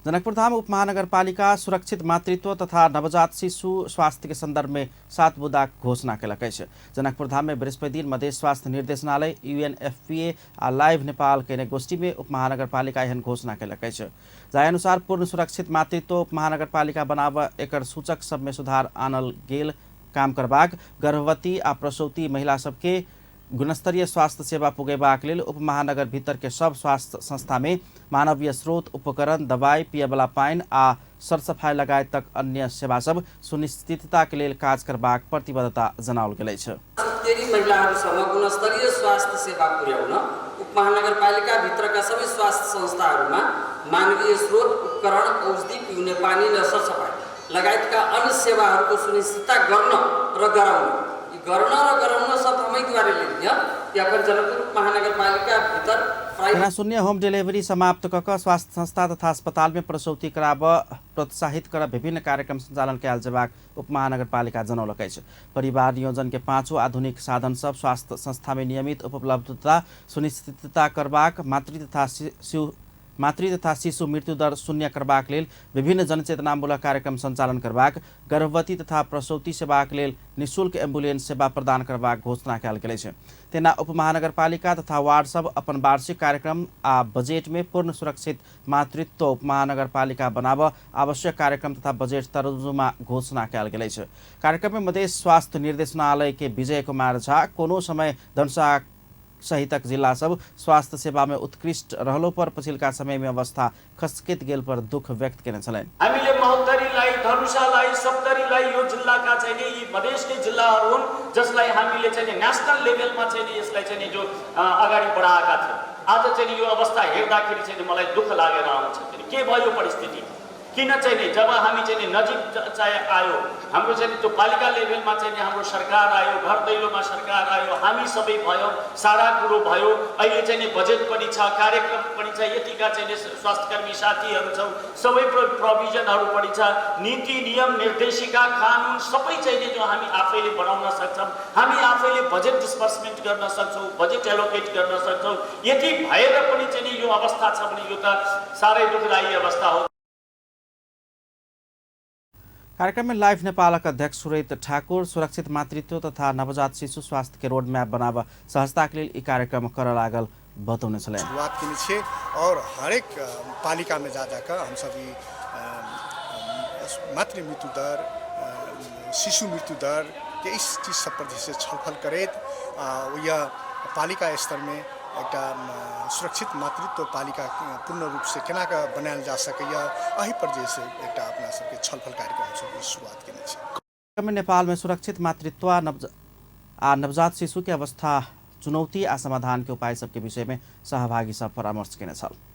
जनकपुरधाम उपमहानगरपालिका सुरक्षित मातृत्व तथा नवजात शिशु स्वास्थ्य के संदर्भ में 7 बुँदाक घोषणा केलक अछि। जनकपुरधाम में बृहस्पति दिन मधेश स्वास्थ्य निर्देशनालय, यूएनएफपीए आ लाइव नेपाल केने गोष्ठी में उपमहानगरपालिका एहन घोषणा केलक अछि। जाहि अनुसार पूर्ण सुरक्षित मातृत्व उपमहानगरपालिका बनाबऽ एकर सूचक सब में सुधार आनल गेल काम करबाक, गर्भवती आ प्रसौती महिला सबके गुणस्तरीय स्वास्थ्य सेवा पुगेबाक लेल उपमहानगर भीतर के सब स्वास्थ्य संस्था में मानवीय स्रोत, उपकरण, दवाई, पियबला पानि आ सरसफाई लगायतक अन्य सेवा सब सुनिश्चितता के लेल काज करबाक प्रतिबद्धता जनाओल गेल अछि। सुत्केरी महिलाहरूसम्म गुणस्तरीय स्वास्थ्य सेवा पुर्याउन उपमहानगरपालिका भित्रका सबै स्वास्थ्य संस्थाहरूमा मानवीय स्रोत, उपकरण, औषधि, पिउने पानी र सरसफाई लगायतका अन्य सेवाहरूको सुनिश्चितता गर्न र गराउन। यी गर्न र गराउन शब्द हम एहि दुआरे लेलियै कि अखन जनकपुर महानगरपालिका भीतर तेना शून्य होम डिलीवरी समाप्त कऽ कऽ स्वास्थ्य संस्था तथा अस्पताल में प्रसौती कराबऽ प्रोत्साहित करऽ विभिन्न कार्यक्रम सञ्चालन कयल जेबाक उपमहानगरपालिका जनौलक अछि। परिवार नियोजन के पाँचो आधुनिक साधन सब स्वास्थ्य संस्था में नियमित उपलब्धता सुनिश्चितता करबाक, मातृ तथा शिशु मृत्यु दर शून्य करबाक लेल विभिन्न जनचेतनामूलक कार्यक्रम सञ्चालन करबाक, गर्भवती तथा प्रसौती सेवाक लेल निःशुल्क एम्बुलेंस सेवा प्रदान करबाक घोषणा कयल गेल अछि। तेना उपमहानगरपालिका तथा वार्ड सब अपन वार्षिक कार्यक्रम आ बजेट में पूर्ण सुरक्षित मातृत्व उपमहानगरपालिका बनाबऽ आवश्यक कार्यक्रम तथा बजेट तर्जुमा घोषणा कयल गेल अछि। कार्यक्रम में मधेश स्वास्थ्य निर्देशनालय के विजय कुमार झा कोनो समय धनुषा सहितक जिला सब स्वास्थ्य सेवा में उत्कृष्ट रहलो पर पछिलका समय में अवस्था खसकैत गेल पर दुख व्यक्त केने छलनि। हामीले महोत्तरीलाई, धनुषालाई, सप्तरीलाई यो जिल्लाका चाहिँ नि यी मधेसकै जिल्लाहरू हुन् जसलाई हामीले चाहिँ नि नेसनल लेभलमा चाहिँ नि यसलाई चाहिँ नि जो अगाडि बढाएका थियौँ। आज चाहिँ नि यो अवस्था हेर्दाखेरि चाहिँ नि मलाई दुःख लागेर आउँछ। के भयो परिस्थिति? किन चाहिँ नि जब हामी चाहिँ नि नजिक चाहिँ आयो, हाम्रो चाहिँ नि त्यो पालिका लेभलमा चाहिँ नि हाम्रो सरकार आयो, घर दैलोमा सरकार आयो, हामी सबै भयो, सारा कुरो भयो। अहिले चाहिँ नि बजेट पनि छ, कार्यक्रम पनि छ, यतिका चाहिँ नि स्वास्थ्यकर्मी साथीहरू छौँ, सबै प्रोभिजनहरू पनि छ, नीति नियम निर्देशिका कानुन सबै चाहिँ नि जो हामी आफैले बनाउन सक्छौँ, हामी आफैले बजेट डिस्बर्समेन्ट गर्न सक्छौँ, बजेट एलोकेट गर्न सक्छौँ। यति भएर पनि चाहिँ नि यो अवस्था छ भने यो त साह्रै दुःखदायी अवस्था हो। कार्यक्रम में लाइफ नेपालक अध्यक्ष सुरेत ठाकुर सुरक्षित मातृत्व तथा नवजात शिशु स्वास्थ्य के रोड मैप बनाब सहजता के लेल ई कार्यक्रम करऽ लागल बतौने छलनि। शुरुआत केने छियै और हरेक पालिका में जा जाकर हम सब ई मातृ मृत्यु दर, शिशु मृत्यु दर के इस चीज सब पर जे छै छलफल करैत यह पालिका स्तर में एकटा सुरक्षित मातृत्व पालिका पूर्ण रूप से केना कऽ बनायल जा सकैया, एहि पर जे छै एकटा अपना सबके छलफल कार्यक्रम हमसब शुरुआत केने छी। में नेपाल में सुरक्षित मातृत्व आ नवजात शिशु के अवस्था, चुनौती आ समाधान के उपाय सबके विषय में सहभागी सब परामर्श केने छल।